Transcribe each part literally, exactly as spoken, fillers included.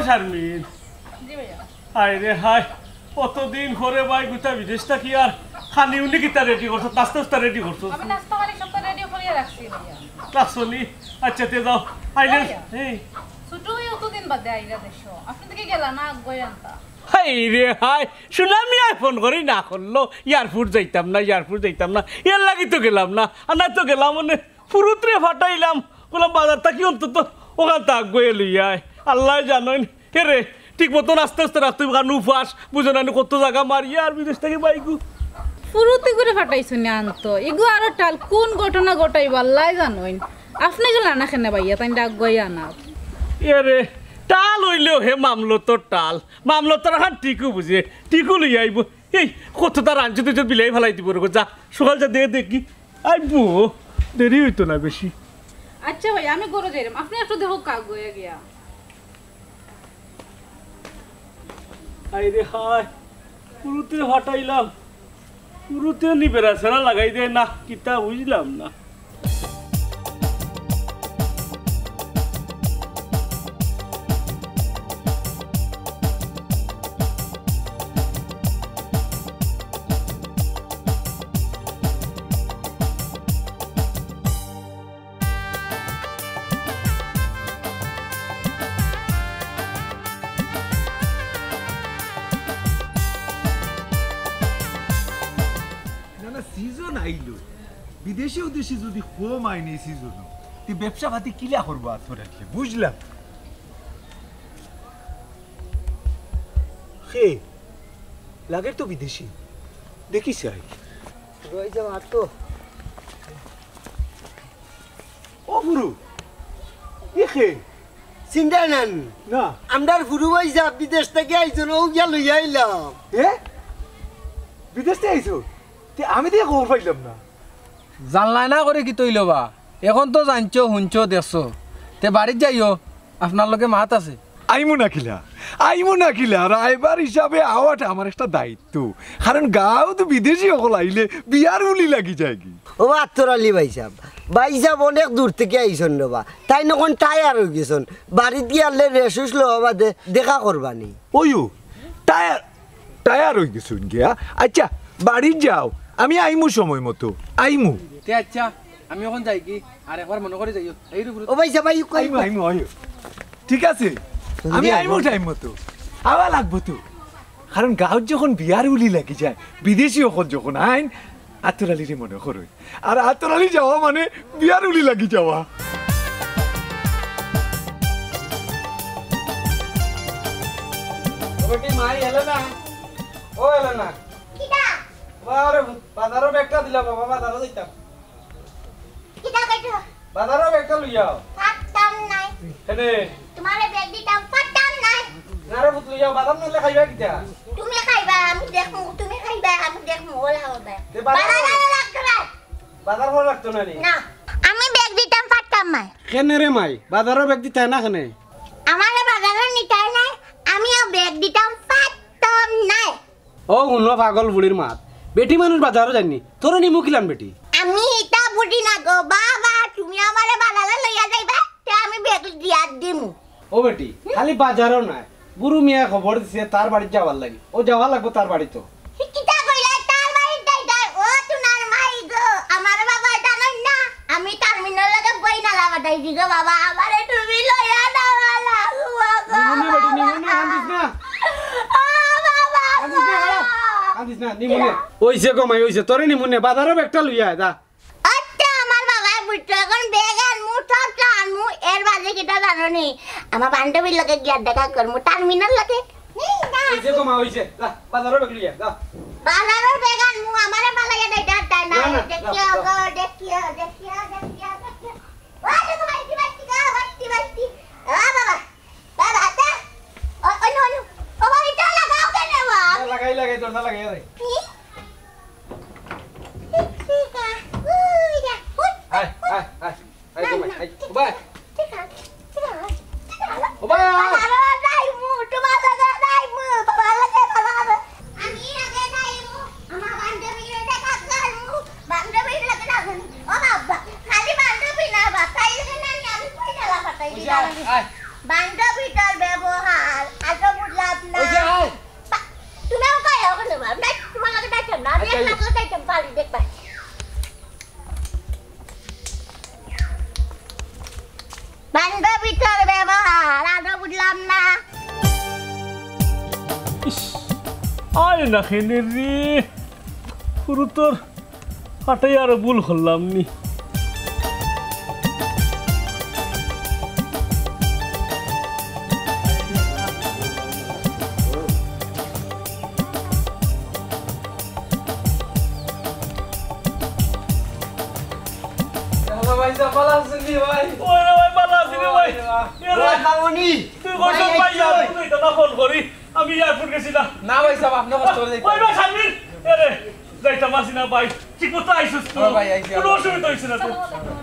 শারমিন। জি ভাইয়া। হায় রে হায়, কতদিন পরে ভাই গুতা বিদেশ থাকি আর খানি উনি কিতা রেডি করছো, নাস্তা উস্তা রেডি করছো? আমি নাস্তা পানি সব রেডি করিয়া রাখছি ভাইয়া। রাখছো নি? আচ্ছা, তে যাও। আইলে ভাইয়া। এই। ছোট ভাই অতদিন বাদে আইরা দেশো। আপনি তো কি গেলা না, আগুয়াই আনতা? হায় রে হায়, শুনলাম নি আই ফোন করি না করলো, এয়ারপোর্ট যাইতাম না, এয়ারপোর্ট যাইতাম না, এর লাগি তো গেলাম না। আর না তো গেলাম মানে ফুরুতরে ফাটাইলাম, কইলাম বাজার থাকি অন্তত অখান থাকি আগুয়াই লইয়া আয়। আল্লায় জানইন, হে রে, ঠিক মতন আস্তে আস্তে রাখতে অইবো, কারণ উপাস, বুঝো না নি কত জাগা মারিয়া আর বিদেশ থাকি বাইগু। ফুরুতি করে ফাটাইছো নি আনতো, ইগু আরো টাল, কোন ঘটনা ঘটাইবো আল্লায় জানইন। আপনে গেলা না কেনে ভাইয়া, তাইন আগুয়াই আনা। এ রে, টাল অইলেও হে মামলতর টাল, মামলতর অখান টিকু বুঝে, টিকু লইয়া আইবো। এই কততা রাঞ্চি তুই তো বিলাই ফালাই দিবো রে, যা, সকাল যা দেখি দেখি। আইবো, দেরি অইতো না বেশি। আচ্ছা ভাই, আমি ঘরো যাইরাম, আপনে একটু দেখউক্কা আগুয়াই গিয়া। হায় রে হায়, ফুরুতরে ফাটাইলাম, ফুরুতে নি বেড়া ছেড়া লাগাই দেয় না, কিতা বুঝলাম না। না, না, সিজন আইলো। বিদেশি উদেশি যদি কম আইন এই সিজনও, তে ব্যবসা পাতি কিলা করবো আর তোরা কি? বুঝলাম। হে, লাগের তো বিদেশি। দেখি চাই। রই যাও আর তো। ও ফুরু, এ কে? চিনরায় না নি? না। আমরার ফুরু ভাইসাব বিদেশ থাকি আইছইন, অউ গিয়া লইয়া আইলাম। এ? বিদেশ থাকি আইছো? তে আমি তো খবর পাইলাম না। জানলায় না করি কিতা অইলো বা? অখন তো জানছো, হুনছো, দেখছো। তে বাড়িত যাইও, আপনার লগে মাত আছে। আইমু না কিলা? আইমু না কিলা? রায়বার হিসাবে আওয়াটা আমার একটা দায়িত্ব। কারণ গাঁওত বিদেশি অকল আইলে বিয়ার উলি লাগি যায়গি। ও আতর আলী ভাইসাব, ভাইসাব অনেক দূর থাকি আইছইন রে বা। তাইন অখন টায়ার অইগেছইন। বাড়িত গিয়া আরলে রেস্ট উস্ট লওয়া বাদে দেখা করবা নি। অইও, টায়ার, টায়ার অইগেছইন গিয়া। আচ্ছা, বাড়িত যাও, আমি আইমু সময় মতো, আইমু। তে আচ্ছা, আমি অখন যাইগি, আর একবার মনো করি যাইও। এই রে ফুরু। ও ভাইসাব, আইও, আইমু, আইও। আইমু, আইও। ঠিক আছে, আমি আইমু টাইম মতো। আওয়া লাগবো তো। কারণ গাঁওত যখন বিয়ার উলি লাগি যায়, বিদেশি অকল যখন আইন, আতর আলীরে মনো করইন। আর আতর আলী যাওয়া মানে বিয়ার উলি লাগি যাওয়া। ও বেটি, মাই এলো না? ও এলো না? কিতা? বাজারর ব্যাগটা দিলাও বাবা, বাজারো যাইতাম। কিতা কইছো? বাজারর ব্যাগটা লইয়াও। পারতাম নায়। কেনে? তুমারে ব্যাগ দিতাম, পারতাম নায়। না রে পুত, লইয়াও, বাজার নাইলে খাইবা কিতা? তুমি খাইবা, আমি দেখমু, তুমি খাইবা, আমি দেখমু, অলা অলা। তে বাজার বাজার করা লাগতো নায়। বাজার করা লাগতো নায় নি? না, আমি ব্যাগ দিতাম, পারতাম নায়। কেনে রে মাই, বাজারর ব্যাগ দিতায় না কেনে? আমারে বাজারো নিতায় নায়, আমিও ব্যাগ দিতাম, পারতাম নায়। ও হুনো পাগল ফুড়ির মাত, বেটি মানুষ বাজারো যাইন নি, তোরে নিমু কিলান বেটি? আমি ইতা বুঝি না গো বাবা, তুমি আমারে বাজারো লইয়া যাইবা, তে আমি ব্যাগ দিয়া দিমু। ও বেটি, খালি বাজারো নায়, বুরু মিয়ায় খবর দিছে তার বাড়িত যাওয়ার লাগি, অউ যাওয়া লাগবো তার বাড়িত। হি কিতা কইলা, তার বাড়িত যাইতায়? ও তুনার মাই গো, আমার বাবা জানইন না, আমি তানমিনর লগে বইন আলাপ অটাইছি গো বাবা, আমারে তুমি লইয়া যাওয়া লাগবো গো নিমুনে বেটি, নিমুনে, বাবা। কান্দিস না। ও বাবা গো। কান্দিস না, খাড়া। কান্দিস না, নিমুনে। অইছে গো মাই, অইছে, তোরে নিমুনে, বাজারর ব্যাগটা লইয়া আয়, যা। আচ্ছা, আমার বাবায় বুঝছো, অখন ব্যাগ আনমু, সব আনমু, এর বাদে কিতা জানো নি? আমার বান্ধবীর লগে গিয়া দেখা করমু, তানমিনর লগে। অইছে গো মা, অইছে। যা, বাজারর ব্যাগ লইয়া, যা। বাজারর ব্যাগ আনমু, আমারে ফালাইয়া যাইতায় না। না, না, দেখিও যাও, গো, যাও। দেখিও, দেখিও, দেখিও, দেখিও। ও, দেখো, বাইতি, বাইতি, গো, বাইতি, বাইতি। ও, বাবা, বাবা, আচ্ছা। ও, অনু, অনু। ও, বাবা, ইটা লাগাও কেনে, বাবা? লাগাই, লাগাই, দরজা লাগাই, লাগাই। কি? ঠিক, ঠিক, আ, উই, যা, উঠ, আয়, উঠ। আয়, আয়। আই তো ভাই, আই, ও ভাই। ও ভাই। বাবা, যাইমু, তোমার লগে যাইমু, তোমার লগে বাবা। আমি আগে যাইমু, আমার বান্ধবীর লগে দেখা করমু, বান্ধবীর লগে যাইমু। ও বাবা, খালি বান্ধবী না, বাতাই না, আমি কই গেলা বাতাই ওই যে দিলাম। আয়। বান্ধবী তোর ব্যবহার। দেখবা তো, দেখতাম পারি, দেখবা। বান্ধবী তোর ব্যবহার আরো বুঝলাম না। ইস, আয় না কেনে রে। গুরু তোর আটাই আরো ভুল করলাম নি। হ্যালো ভাই সাহেব, ভালা আছইন নি ভাই? ওই রে ভাই, ভালা আছি রে ভাই। ওই রে ভাই। এ রে, ভাই, মামুনি। তুই কইছস ভাই, ভাই, আইছি ভাই। তুই তো না ফোন করি। আমি এয়ারপোর্ট গেছিলাম। না ভাই সাহেব, আপনি কষ্ট করে যাইতে ওই ভাই, শারমিন। এ রে, যাইতাম পারছি না ভাই। ঠিক মতো আইছস তো? হ্যাঁ ভাই, আইছি। কোনো অসুবিধা হইছে না তো?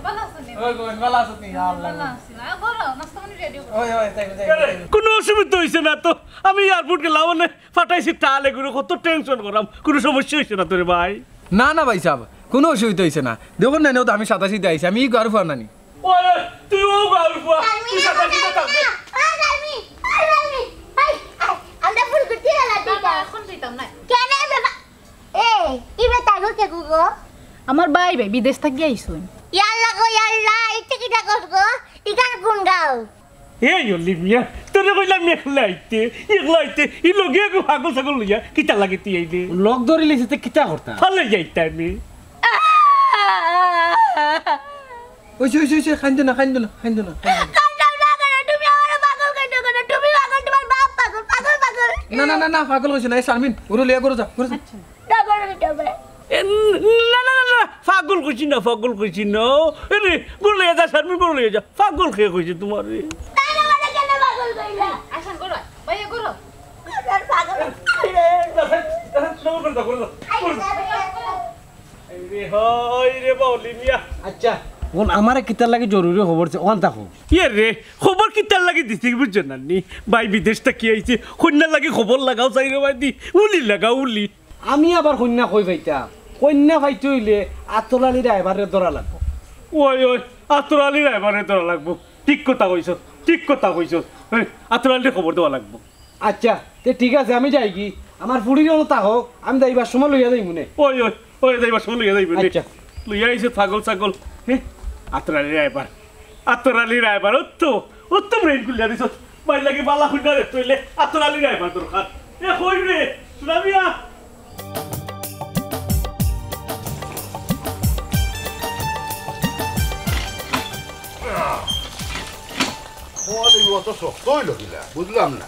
ভালা আছইন নি? ওই বোন, ভালা আছইন নি? আল্লাহ। ভালা আছি না। করো, নাস্তা পানি রেডি করো। ওই, ওই, তাই, তাই, এ রে, তাই। কোনো অসুবিধা হইছে না তো? আমি এয়ারপোর্ট গেলাম মানে ফাটাইছি তালে গুরু, কত টেনশন করাম, কোনো সমস্যা হইছে না তো রে ভাই? না, না ভাই সাহেব, কোনো অসুবিধা হইছে না। দেখুন না, নেও তো আমি সাদা সিধা আইছি, আমি এই গাড়ি ফুয়া নানি। ওরে, তুই ও গাড়ি ফুয়া, তুই সাদা সিধা থাকবে। আমরা ভুল করতে গেলাম, বাবা, এখন দিতাম না। কেন বাবা? এ, ইবে তাগো কে গো? আমার ভাই, ভাই, বিদেশ থাকি আইছইন। ইয়াল্লা গো, ইয়াল্লা, ইতে কিতা কর গো? ইখান কোন গাঁও? এই অলি মিয়া, তোরে কইলাম একলা আইতে, একলা আইতে, ই লগে একো পাগল ছাগল লইয়া, কিতা লাগি তুই আইলে? লগ ধরি লইছে, তে কিতা করতা? ফালাই যাইতাম আমি। ওই যে, ওই যে, ওই যে, কান্দো না, কান্দো না, কান্দো না, কান্দো না। কান্দাম না কেন? তুমি আমারে পাগল কইছো কেন? তুমি পাগল, তোমার বাপ পাগল, পাগল, পাগল। না, না, না, না, পাগল কইছি না। এই শারমিন, ওরে লইয়া ঘরো যা, ঘরো যা। আচ্ছা। না, ঘরো যাইতে হবে। এ, না, না, না, না, পাগল কইছি না, পাগল কইছি না। এ রে, ঘরো লইয়া যা, শারমিন, ঘরো লইয়া যা। পাগল কে কইছে তোমারে? তাই না, আমারে কেন পাগল কইলা? আসান করো, ভাইয়া করো। পাগল। এই রে, হয় রে, বাউলি মিয়া। আচ্ছা, অখন আমারে কিতার লাগি জরুরি খবর আছে, অখান থাকো। ইয়ে রে, খবর কিতার লাগি দিছি, বুঝছো না নি? ভাই বিদেশ থাকি আইছে, কইন্যার লাগি খবর লাগাও, চাইরোবায়দি উলি লাগাও, উলি। আমি আবার কইন্যা কই পাইতাম? কইন্যা পাইতে অইলে আতর আলী রায়বাররে ধরা লাগবো। ওই, ওই, আতর আলী রায়বাররে ধরা লাগবো। ঠিক কথা কইছস, ঠিক কথা কইছস। এই, আতর আলীরে খবর দেওয়া লাগবো। আচ্ছা, তে ঠিক আছে, আমি যাইগি। আমার ফুড়ির অনো থাকো, আমি যাইবার সময় লইয়া যাইমু নে। ওই, ওই, ওই, যাইবার সময় লইয়া যাইমু নে। আচ্ছা। লইয়া আইছে পাগল ছাগল। হে? আতর আলী রায়বার। আতর আলী রায়বার, অত, অত ব্রেইন খুলিয়া দিছস। ভাইর লাগি বালা কইন্যা দেখতে অইলে আতর আলী রায়বার দরকার। এ, কই রে? সুনামিয়া? অত শক্ত অইলো কিলা? বুঝলাম না।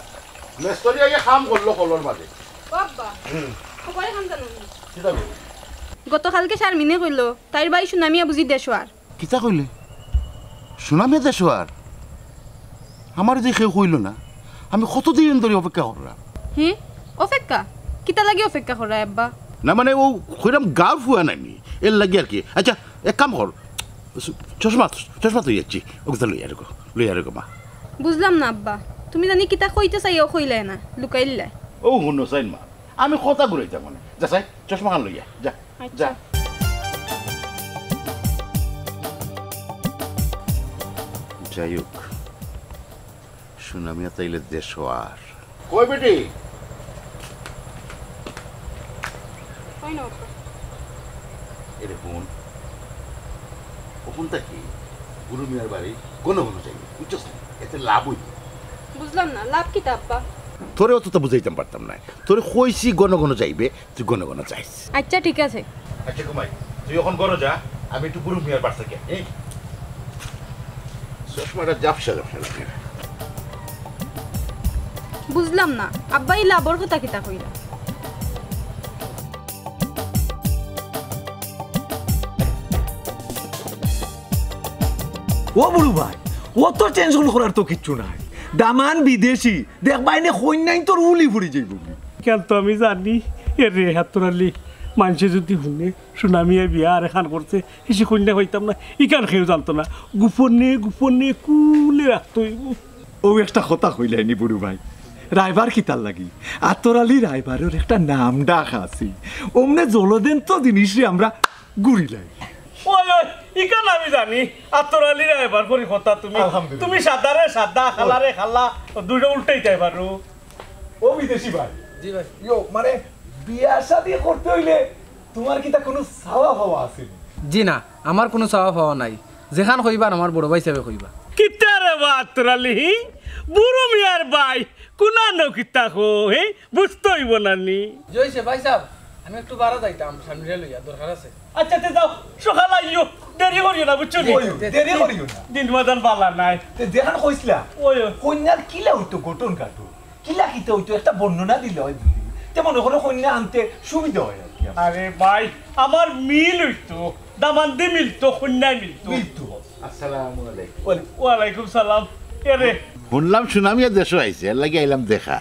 মেস্তরি আগে কাম করলো কলর মাঝে। ও আব্বা, হুম। খবর অখন জানো নি? কিতা কইলো? গতকালকে শারমিনে কইলো, তাইর ভাই সুনামিয়া বুঝি দেশো আর। কিতা কইলে? সুনামিয়া দেশো আর? আমারে যে কেউ কইলো না। আমি কতদিন ধরি অপেক্ষা কররাম। হি? অপেক্ষা? কিতা লাগি অপেক্ষা কররায় আব্বা? না মানে, অউ কইরাম গাঁওর ফুয়া নায়নি, এর লাগি আর কি। আচ্ছা, এক কাম কর, চশমা, চশমা থই আইছি, অগুতা লইয়া রেখো, লইয়া রেখো মা। বুঝলাম না আব্বা, তুমি জানি কিতা কইতে চাইও কইলায় না, লুকাইলায়। অউ হুনো চাইন মা, আমি কথা ঘুরাইতাম মানে। যা চাই, চশমাখান লইয়া, যা, আচ্ছা। যা। যাই হোক, সুনামিয়া তাইলে দেশো আর। কই বেটি? কই না বাবা? এরে হুন, অখন থাকি বুরু মিয়ার বাড়ি ঘন ঘন যাইবে, বুঝছস নি? এতে লাভ অইবো। বুঝলাম না, লাভ কিতা আব্বা? তোরে অততা বুঝাইতাম পারতাম নায়। তোরে কইছি ঘন ঘন যাইবে, তুই ঘন ঘন যাইস। আচ্ছা, ঠিক আছে। আচ্ছা, ঘুমাই। তুই অখন ঘরো যা, আমি একটু বুরু মিয়ার বাড়ি থাকি, হ্যাঁ? চশমাটা ঝাপসা ঝাপসা লাগে। বুঝলাম না, আব্বা ই লাভর কথা কিতা কইলা? ও বুরু ভাই, অত টেনশন করার তো কিচ্ছু নাই। দামান বিদেশি, দেখবায়নে কইন্যাইন তোর উলি ফুরি যাইবো। ইখান তো আমি জানি, এরে আতর আলী, মানষে যুদি হুনে, সুনামিয়ায় বিয়া আরেকখান করছে, হেষে কইন্যা পাইতাম না, ইখান কেউ জানতো না। গোপনে, গোপনে কুলে রাখতো অইবো। অউ একটা কথা কইলায়নি বুরু ভাই, রায়বার কিতার লাগি? আতর আলী রায়বারর একটা নাম ডাক আছে, অমনে জ্বলজ্যান্ত জিনিসরে আমরা ঘুরিলাই। ওই, ওই, ইখান আমি জানি, আতর আলী রায়বার করি কথা তুমি। আলহামদুলিল্লাহ। তুমি সাদারে সাদা, কালারে কালা, দুইটা উল্টাইতায় পারো। ও বিদেশি ভাই। জি ভাই। ইয়ো, মানে, বিয়া শাদি করতে অইলে তুমার কিতা কুনু চাওয়া পাওয়া আছে নি? জি না, আমার কুনু চাওয়া পাওয়া নাই। যেখান কইবার আমার বড় ভাই হিসাবে কইবা। কিতা রে বা আতর আলী, হি? বুরু মিয়ার ভাই, কুনানো কিতা কও, হি? বুঝতে অইবো না নি? জি অইছে ভাইসাব, আমি একটু বারা যাইতাম, সামিরা লইয়া দরকার আছে। আচ্ছা, তে যাও, সকাল আইও, দেরি করিও না, বুঝছো নি? ওই, দেরি করিও না। দিন মাদান বালা নাই। তে যেখান কইছলা, ওই, ওই। কইন্যার কিলা অইতো ঘটন কাটো? কিলা কিতা অইতো একটা বর্ণনা দিলে অয় বুঝি। তে মনে করো কইন্যা আনতে সুবিধা অয় আর কি। আরে ভাই, আমার মিল অইতো, দামান্দি মিলতো, কইন্যায় মিলতো। মিলতো। আসসালামু আলাইকুম। ওয়ালাইকুম সালাম। এরে। হুনলাম সুনামিয়া দেশো আইছে, এর লাগি আইলাম দেখা।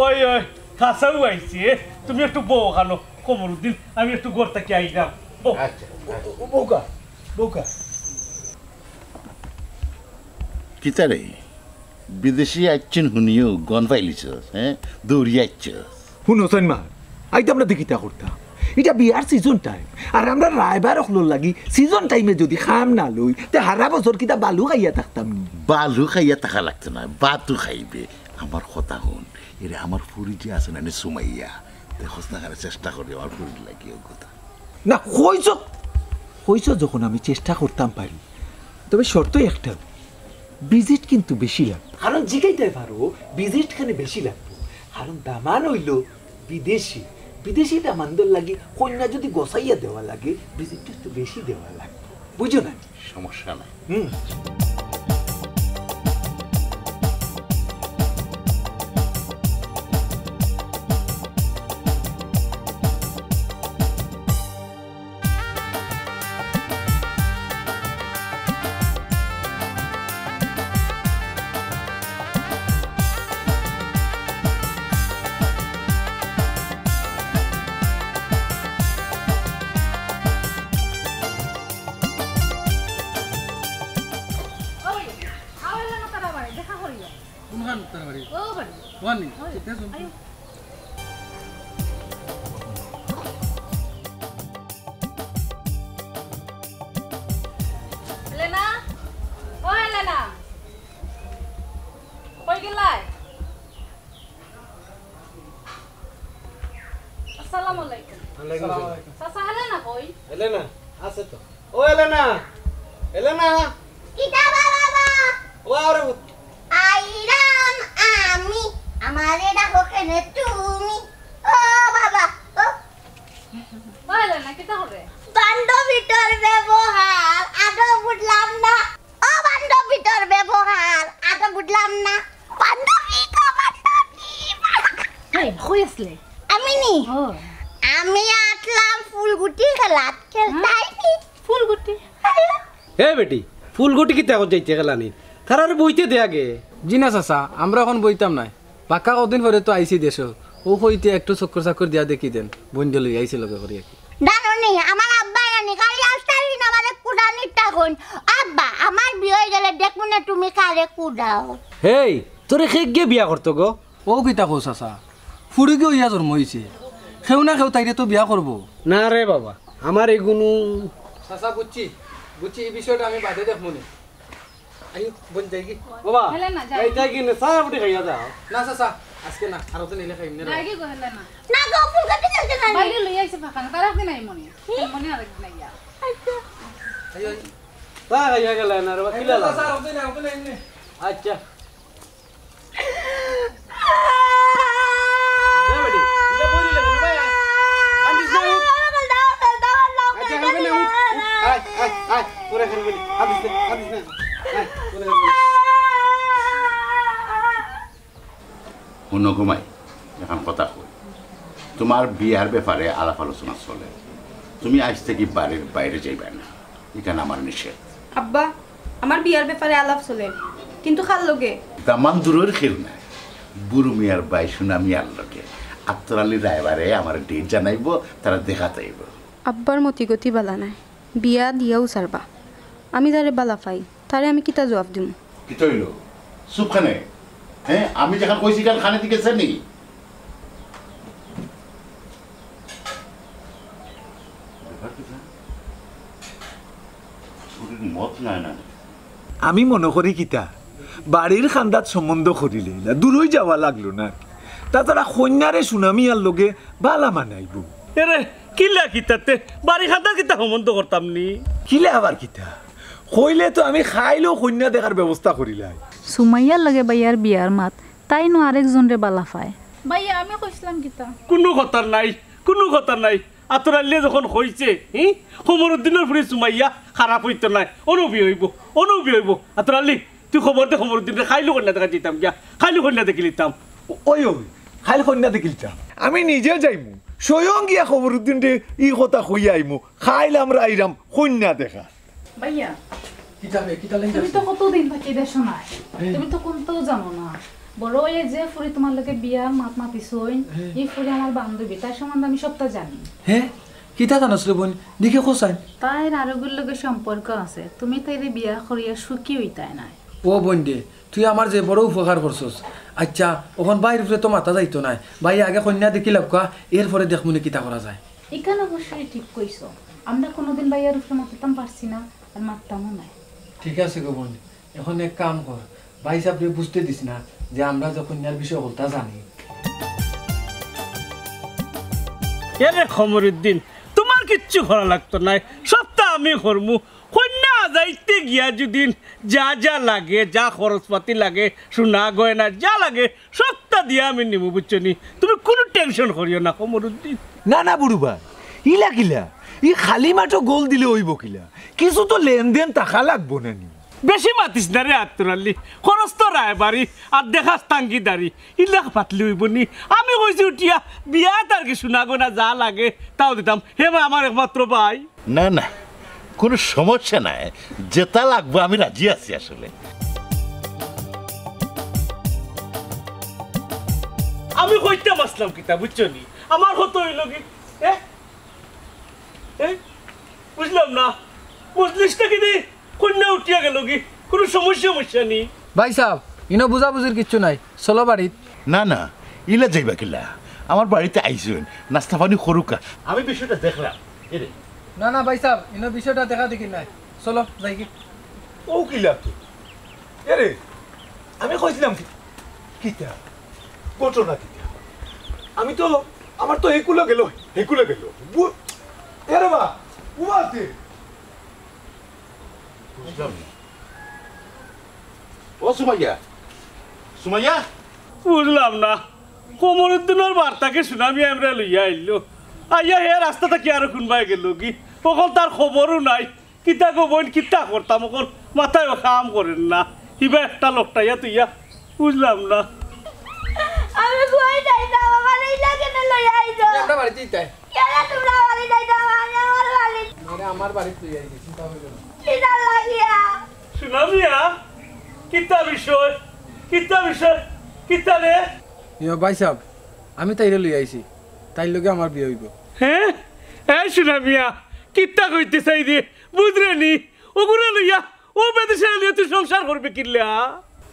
ওই, ওই, খাসাও আইছে। তুমি একটু বও খানো, কমরুদ্দিন, আমি একটু ঘর থাকি আইলাম। বও। আচ্ছা, আচ্ছা। বউকা, বউকা। কিতা রে? বিদেশি আইচ্ছইন হুনিও গন ফাইলিছস, হে? দৌড়ি আইচ্ছস। হুনো সইন মা, আইতাম না তে কিতা করতাম? ইটা বিয়ার season time। আর আমরা রায়বার অকলর লাগি season time-এ যুদি কাম না লই, তে হারা বছর কিতা বালু খাইয়া থাকতাম নি? বালু খাইয়া থাকা লাগতো না, বাতু খাইবে। আমার কথা হুন, এরে আমার ফুরি যে আছে না নি সুমাইয়া, দেখস না কেনে চেষ্টা করি আমার ফুরির লাগি অউ কথা। না, কইছো, কইছো যখন আমি চেষ্টা করতাম পারি, তবে শর্ত একটা, visit কিন্তু বেশি লাগবো। কারণ জিগাইতায় পারো, visit কেনে বেশি লাগবো? কারণ দামান অইলো বিদেশি, বিদেশি দামান্দর লাগি কইন্যা যুদি গছাইয়া দেওয়া লাগে, visit একটু বেশি দেওয়া লাগবো, বুঝো না? সমস্যা নাই। হুম। ওই, আও এলা না তারা বাড়ি, দেখা করিও। কোনখান তারা বাড়ি? ও বাড়ি। ওখানে? ওই, ঠিক আছে। আইও। এলেনা, ও এলেনা, কই গেলায়? আসসালামু আলাইকুম। ওয়ালাইকুম আসসালাম। চাচা, এলেনা কই? এলেনা, আছে তো। ও এলেনা, এলেনা। কিতা বা বাবা? ও আরে পুত। আইরাম আমি, আমারে ডাকো কেনে তুমি? ও বাবা, ও। ও এলেনা, কিতা করে? বান্ধবীটার ব্যবহার আদৌ বুঝলাম না। ও বান্ধবীটার ব্যবহার আদৌ বুঝলাম না। বান্ধবী গো বান্ধবী। হেই, কই আছলে? আমি নি? ও। আমি আছলাম ফুলগুটি খেলাত, খেলতায় নি। ফুলগুটি? এ বেটি, ফুলগুটি কিতা অখন যাইতে গেলা নি? তারারে বইতে দে আগে। জি না চাচা, আমরা অখন বইতাম নায়। বাক্কা কদিন পরে তো আইছি দেশো। অউ কইতে একটু চক্কর চাক্কর দিয়া দেখি দেন। বইনরে লইয়া আইছি লগে করি আর কি। জানো নি, আমার আব্বায় আনি খালি আস্তা দিন আমারে কুড়ানির তা কইন। আব্বা, আমার বিয়া অই গেলে দেখমু নে তুমি কারে কুড়াও। হেই, তোরে কে গিয়া বিয়া করতো গো? অউ কিতা কও চাচা? ফুড়ি গি অইয়া জন্ম অইছে। কেউ না কেউ তাইরে তো বিয়া করবো। না রে বাবা, আমার এগুনু চাচা, বুঝছি, বুঝছি, এই বিষয়টা আমি বাদে দেখমু নে। আইও, বইন যাইগি। বাবা, হেলেনা, যাও। এই যাইগি নে, চা ফুটি খাইয়া যাও। না, চাচা, আজকে না, আরক দিন আইলে খাইমু নে রে। যাইগি গো, হেলেনা। না গো, ফুলকপি চলতে না। বাইরে লই আইছে ফাঁকা না, তার একদিন আইমু নে। মনে আরেকদিন আইয়া। আইও, আইও। চা খাইয়া গেলে না রে বা, কিলা চাচা, লাগে? আরক দিন, আরক দিন আইমু নে। আচ্ছা। যা বেটি, যা বইরে লাগে না, ভাই, আয়। কান্দিস না, উঠ। আচ্ছা, কান্দবে না, উঠ, উঠ। আয়, আয়, আয়, তোরা কান্দবে না। কান্দিস না, কান্দিস না। আয়, তোরা কান্দবে না। হুনো গো মাই, এখান কথা কই। তুমার বিয়ার ব্যাপারে আলাপ আলোচনা চলে। তুমি আইজ থাকি বাড়ির বাইরে যাইবায় না। ইখান আমার নিষেধ। আব্বা, আমার বিয়ার ব্যাপারে আলাপ চলের, কিন্তু কার লগে? দামান দুরর কেউ নায়, বুরু মিয়ার ভাই সুনা মিয়ার লগে। আতর আলী রায়বারে আমার date জানাইবো, তারা দেখাত আইবো। আব্বার মতিগতি বালা নায়, বিয়া দিয়াউ ছাড়বা। আমি যারে বালা পাই, তারে আমি কিতা জুয়াপ দিমু? কিতা অইলো? চুপ কেনে? হে, আমি যেখান কইছি, ইখান কানেদি গেছে নি? ব্যাপার কিতা? ফুরির মত নাই না। আমি মনো করি কিতা, বাড়ির কান্দাত সম্বন্ধ করিলে ইলা দুরই যাওয়া লাগলো না। তাছাড়া কইন্যারে সুনা মিয়ার লগে বালা মানাইবো। এরে, কিলা কিতাতে? বাড়ি খান্দার কিতা সম্বন্ধ করতাম নি? কিলা আবার কিতা? কইলে তো আমি কাইলউ কইন্যা দেখার ব্যবস্থা করিলাই। সুমাইয়ার লগে ভাইয়ার বিয়ার মাত, তাইন আরেকজনরে বালা পায়। ভাইয়া, আমি কইছিলাম কিতা? কুনু কথা নাই, কুনু কথা নাই। আতর আলীয়ে যখন কইছে, হি, কমরুদ্দিনর ফুড়ি সুমাইয়া খারাপ অইতো নায়, অনো বিয়া অইবো, অনো বিয়া অইবো। আতর আলী, তুই খবর দে কমরুদ্দিনরে, কাইলউ কইন্যা দেখাত যাইতাম গিয়া, কাইলউ কইন্যা দেখিলিতাম। ওই, ওই, কাইল কইন্যা দেখিলিতাম। আমি নিজে যাইমু, স্বয়ং গিয়া কমরুদ্দিনরে ই কথা কইয়া আইমু, কাইল আমরা আইরাম কইন্যা দেখাত। ভাইয়া, কিতা বে, কিতা লেখা তুমি আছে? তো কতদিন থাকি দেশো নাই, হ্যাঁ। তুমি তো কুন্তাও জানো না। বড় অইয়া যে ফুড়ি তুমার লগে বিয়ার মাত মাতিছইন, হ্যাঁ। ই ফুড়ি আমার বান্ধবী, তার সম্বন্ধে আমি সবটা জানি। হে, কিতা জানোস রে বইন? দেখি কছাইন। তাইর আরোগুর লগে সম্পর্ক আছে, তুমি তাইরে বিয়া করিয়া সুখী অইতায় নায়। ও বইন রে, তুই আমার যে বড় উপকার করছস। আইচ্ছা, অখন ভাইর উপরে তো মাতা যাইতো নায়, ভাইয়ে আগে কইন্যা দেখিলাউক্কা, এরপরে দেখমুনে কিতা করা যায়। ইখান অবশ্যই ঠিক কইছো। আমরা কুনুদিন ভাইয়ার উপরে মাততাম পারছি না, আর মাততামও নায়। ঠিক আছে গো বইন, অখন এক কাম কর, ভাইসাবরে বুঝতে দিস না যে আমরা যে কইন্যার বিষয় হকলতা জানি। এরে কমরুদ্দিন, তুমার কিচ্ছু করা লাগতো নায়, সবতা আমি করমু। কইন্যা যাইতে গিয়া যুদি যা যা লাগে, যা খরচপাতি লাগে, সোনা গয়না যা লাগে, সবতা দিয়া আমি নিমু, বুঝছো নি? তুমি কুনু tension করিও না, কমরুদ্দিন। না, না, বুরুবা, ইলা কিলা? ই খালি মাঠো গোল দিলে অইবো কিলা? কিছু তো লেনদেন থাকা লাগবো না নি? বেশি মাতিস না রে আতর আলী, খরচ তো রায়বাড়ি, আর দেখাস তাঙ্গিদারি, ইলা পাতলে অইবো নি? আমি কইছি উঠিয়া, বিয়াত আর কি সোনা গয়না যা লাগে, তাও দিতাম। হে ভাই, আমার একমাত্র ভাই। না, না, কুনু সমস্যা নাই, যেতা লাগবো আমি রাজি আছি আসলে। আমি কইতাম আছলাম কিতা, বুঝছো নি? আমার কথা অইলো কি, এ? এ? বুঝলাম না, মজলিসটা কিতা কইন্যা উঠিয়া গেলোগি, কুনু সমস্যা মস্যা নি? ভাইসাব, ইনো বুঝাবুঝির কিচ্ছু নাই, চলো বাড়িত। না, না, ইলা যাইবা কিলা? আমার বাড়িত আইছইন, নাস্তা পানি করুক্কা। আমি বিষয়টা দেখরাম। এরে। না, না, ভাইসাব, ইনো বিষয়টা দেখাদেখি নাই। চলো, যাইগি। ও কিলা তুই? এরে, আমি কইছিলাম কি? কিতা? ঘটনা কিতা? আমি তো, আমার তো হেকুলো গেলো, হেকুলো গেলো। বু-, এরে বা, উবাতে। বুঝলাম না। ও সুমাইয়া, সুমাইয়া? বুঝলাম না। কমরুদ্দিনর বাড়ি থাকি সুনামিয়া আমরারে লইয়া আইলো। আইয়া হে রাস্তা থাকি আরো কুনবায় গেলোগি। অখন তার খবরও নাই। কিতা গো বইন, কিতা করতাম অখন? মাথায়ও কাম করের না। ইবা একটা লোকটা ইয়া তুইয়া। বুঝলাম না। আমি কই যাইতাম, আমারে ইলা কেনে লইয়া আইছো? আমরা বাড়িত যাইতাম। কেনে তুমরা বাড়িত যাইতাম? আমি আমার বাড়িত। মানে আমার বাড়িত লইয়া আইছি, চিন্তা করিও না। কিতা লাগিয়া? সুনামিয়া, কিতা বিষয়? কিতা বিষয়? কিতা রে? ইয়ো ভাইসাব, আমি তাইরে লইয়া আইছি, তাইর লগে আমার বিয়া অইবো। হে? এই সুনামিয়া, কিতা কইতে চাইরে? বুঝরে নি? অগুরে লইয়া অউ বেদেশে আনিয়া তুই সংসার করবে কিলা?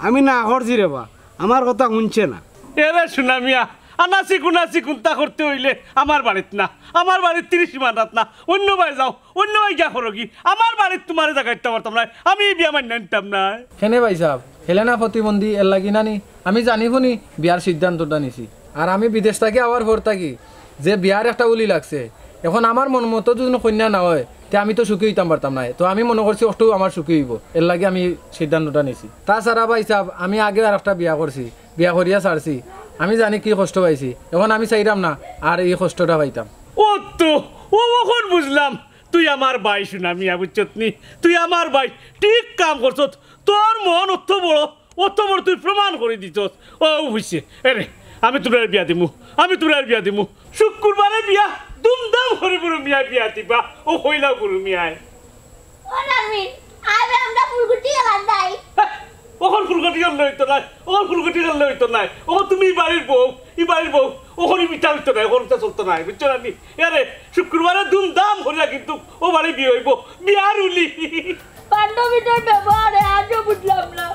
আমি না করছি রে বা, আমার কথা হুনছে না। এরে সুনামিয়া, আনাচি কুনাচি কুন্তা করতে অইলে আমার বাড়িত না, আমার বাড়িত তিরিশ সীমানাত না, অইন্য বায় যাও, অইন্য বায় গিয়া করোগি। আমার বাড়িত তুমারে জাগা দিতাম পারতাম নায়, আমি ই বিয়া মাইন্না নিতাম নায়। কেনে ভাইসাব, হেলেনা প্রতিবন্ধী, এরলাগি না নি? আমি জানি হুনি বিয়ার সিদ্ধান্তটা নিছি। আর আমি বিদেশ থাকি আওয়ার পর থাকি যে বিয়ার একটা উলি লাগছে, অখন আমার মন মতো যুদি কইন্যা না অয়, তে আমি তো সুখী অইতাম পারতাম নায়। তো আমি মনো করছি অটাউ আমার সুখী অইবো, এরলাগি আমি সিদ্ধান্তটা নিছি। তাছাড়া ভাইসাব, আমি আগেও আরেকটা বিয়া করছি, বিয়া করিয়া ছাড়ছি, আমি জানি কি কষ্ট পাইছি। অখন আমি চাইরাম না আর ই কষ্টটা পাইতাম। ও তো, ও অখন বুঝলাম, তুই আমার ভাই সুনামিয়া, বুঝছত নি? তুই আমার ভাই, ঠিক কাম করছত। তোর মন অত বড়, অত বড় তুই প্রমাণ করি দিছস। ও অইছে। এরে, আমি তুমরারে বিয়া দিমু, আমি তুমরারে বিয়া দিমু। শুক্কুরবারে বিয়া, ধুমধাম করি বুরু মিয়ায় বিয়া দিবা। ও কইলাও বুরু মিয়ায়। ও নাজমিন, আইবে আমরা ফুলকুটি গেলাম তাই। হ্যাঁ, অখন ফুলকুটি গেলে অইতো নায়, অখন ফুলকুটি গেলে অইতো নায়। অখন তুমি ই বাড়ির বউ, ই বাড়ির বউ, অখন ইতা অইতো নায়, অখন ইতা চলতো নায়, বুঝছো না নি? এরে, শুক্কুরবারে ধুমধাম করিয়া কিন্তু অউ বাড়ি বিয়া অইবো, বিয়ার উলি। বান্ধবীটার ব্যবহারে আজও বুঝলাম না।